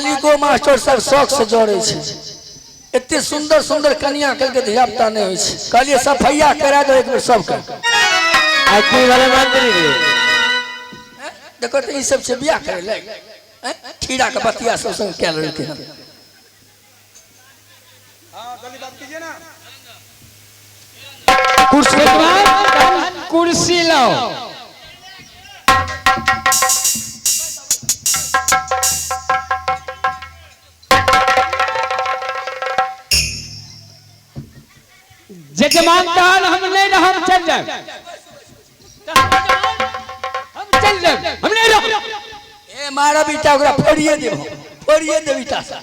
मालिको मास्टर सब शौक से जड़े छै। एते सुंदर सुंदर कनिया कल के धिया पुता नहि होइ छै। कहलियै सफैया करा दो एक बेर सबके। आ की भेलै मंत्री जी? देखो तऽ ई सब छै बियाह करे ले, खीरा के बतिया सब संग कए लेलकै हन। कुर्सी कुर्सी लाओ। जजमान तहन हम नहीं रहम, चल जाए, हम चल जाए, हम नहीं रहम। ए मारा बेटा ओकरा फोड़िए देबो, फोड़िए देब ईटा से।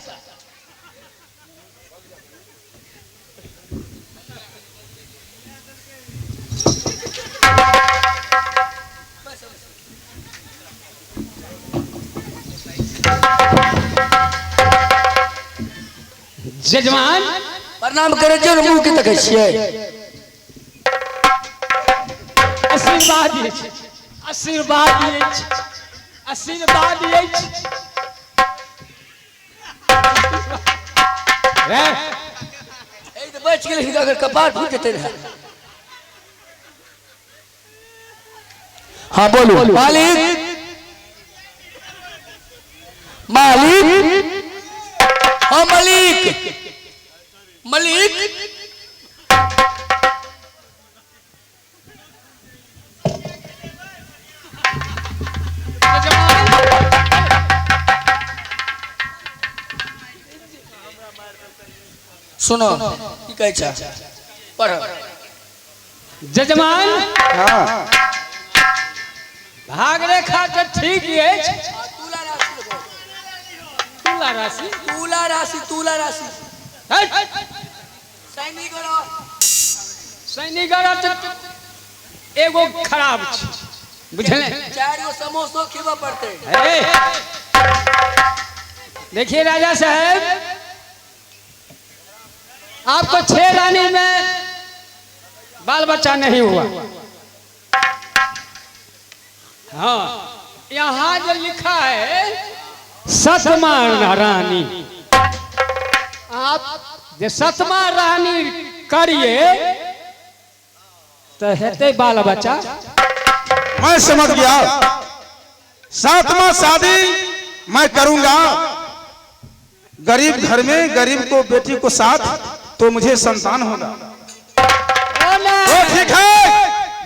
जजमान प्रणाम करै छियै ने, मुँह के देखै छियै। आशीर्वाद अछि, आशीर्वाद अछि, आशीर्वाद अछि। रे ए तऽ बचि गेलै, अगर कपार फूटि जेतै रहए। हाँ बोलू मालिक, मालिक, हाँ मालिक, मालिक। सुनो की कहै छै, पढ़। जजमान हाँ भाग रेखा तऽ ठीक अछि। तुला राशि, तुला राशि, तुला राशि। हट। सैनिक सैनिक तऽ एगो खराब छै, बुझले? चारि गो समोसो खिबऽ पड़तै। हे, देखिए राजा साहब, आपको 6 रानी में बाल बच्चा नहीं हुआ। हाँ, यहाँ जो लिखा है सतमा रानी, आप जे सतमा रानी करिए तो हेतै बाल बच्चा। मैं समझ गया, सातवां शादी मैं करूंगा गरीब घर में, गरीब को बेटी को साथ, तो मुझे संतान होगा। तो ठीक है,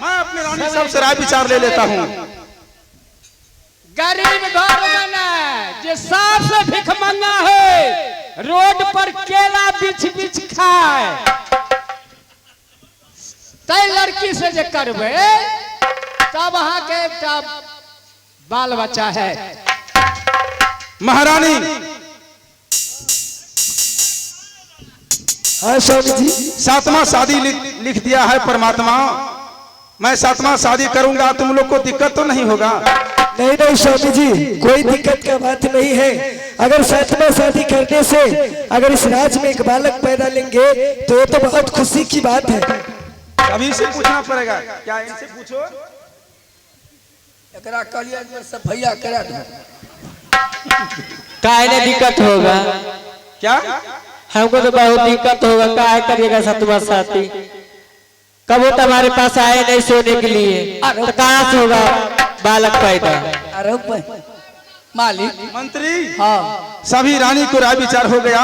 मैं अपने रानी साहब से राय विचार ले लेता हूँ। गरीब घर में ने जे साफ से भिख मंगा है, रोड पर केला बिछ बिछ खाए, तै लड़की से जे करबै तब अहाँके एकटा बाल बच्चा है। महारानी। हाँ स्वामी जी। सातवां शादी लिख दिया है परमात्मा, मैं सातवां शादी करूंगा, तुम लोग को दिक्कत तो नहीं होगा? नहीं नहीं स्वामी जी, कोई दिक्कत का बात नहीं है। अगर सातवां शादी करने से अगर इस राज्य में एक बालक पैदा लेंगे तो ये तो बहुत खुशी की बात है। अभी से पूछना पड़ेगा, क्या इनसे पूछो? एकरा कहलियै जे सफैया करा दो। काहे नहीं दिक्कत होगा? क्या हमको तो बहुत दिक्कत होगा, काहे करिएगा सतवा साथी? कबो तो हमारे पास आए नहीं सोने के लिए, तो कहाँ से होगा बालक पैदा? अरे मालिक। मंत्री। हाँ। सभी रानी को राय विचार हो गया,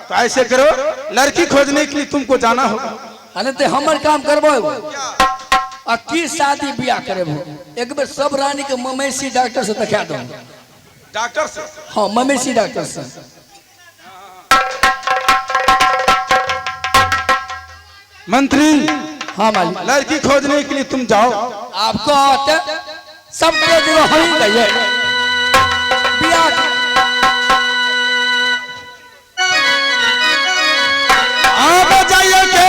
तो ऐसे करो, लड़की खोजने के लिए तुमको जाना होगा। अरे ते हमर काम करबो आ की शादी बियाह करेबो? एक बेर सब रानी के ममेसी डॉक्टर से देखा दो। डॉक्टर से? हाँ, ममेसी डॉक्टर से। मंत्री। हाँ मालिक। लड़की खोजने के लिए तुम जाओ। आपको आते सबके जगह हम ही जाइए बियाह। आप जाइए के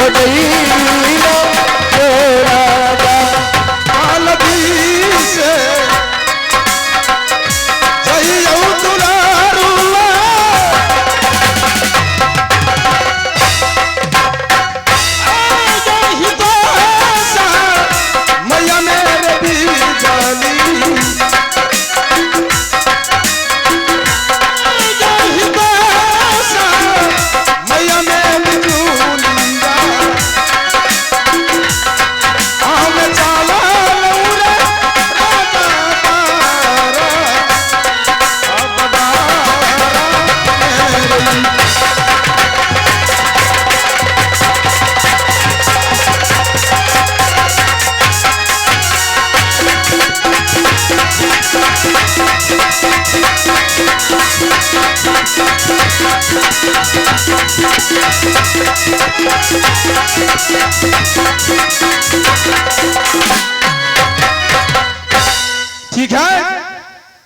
बजैला हे राजा। मालदी से जइयौ दुलारुआ। आ जाहि दोसा, मैया मेरे बीजली। आ जाहि दोसा, मैया मेरे झूलिया। हम चाला लौरे राजा तारा, अब बारा मेरी। ठीक है,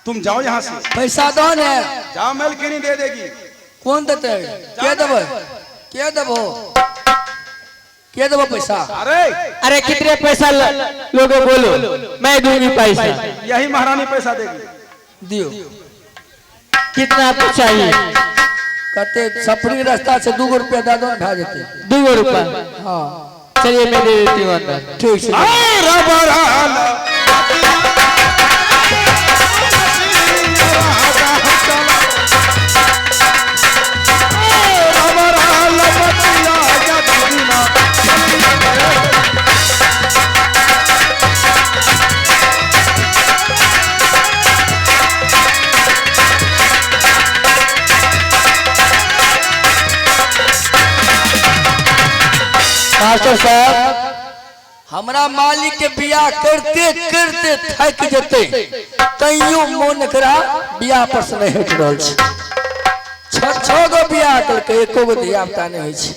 तुम जाओ यहाँ से। पैसा दो ने। जाओ, मालकिनी दे देगी। कोन देते? के देबै? के देबो? के देबो पैसा? अरे अरे कितने पैसा लोगे बोलो, मैं दूंगी पैसा। यही महारानी पैसा देगी। दियो। कितना आपको चाहिए? कते सफरी रास्ता से 2 रुपया दे दो ने, भए जेतै। 2 रुपया? हाँ। चलिए मैं दे देती हूँ अंदर। ठीक छै। अरे रबराला, रबराला बतिया जदुना। मास्टर साहब, हमरा मालिक के बियाह करते करते थक जेते, तैयो मोन एकरा बियाह पर से नहीं हटि रहल छै। 6 गो बियाह केलकै, एको गो धिया पुता नहि होइ छै।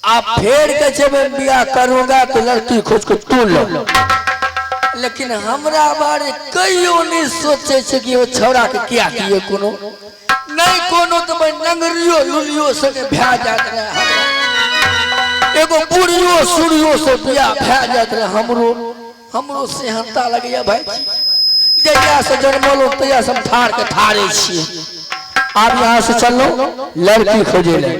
आ फेर कहै छै मैं बियाह करूंगा तो लड़की खोज के तू लो। लेकिन हमरा बारे कहियो नहीं सोचे छै कि ओ छौड़ा के किया किए कोनो नहीं कोनो, तो मैं नंगरियो लुलियो से भए जात रहे हमरा, एगो बुढ़ियो सुरियो से बियाह भए जात रहे हमरो। हमरो सेहनता लगैया भाई, जहिया से जन्मलो तहिया से हम थार के थारे छियै। आब यहाँ से चलो लड़की खोजे ले।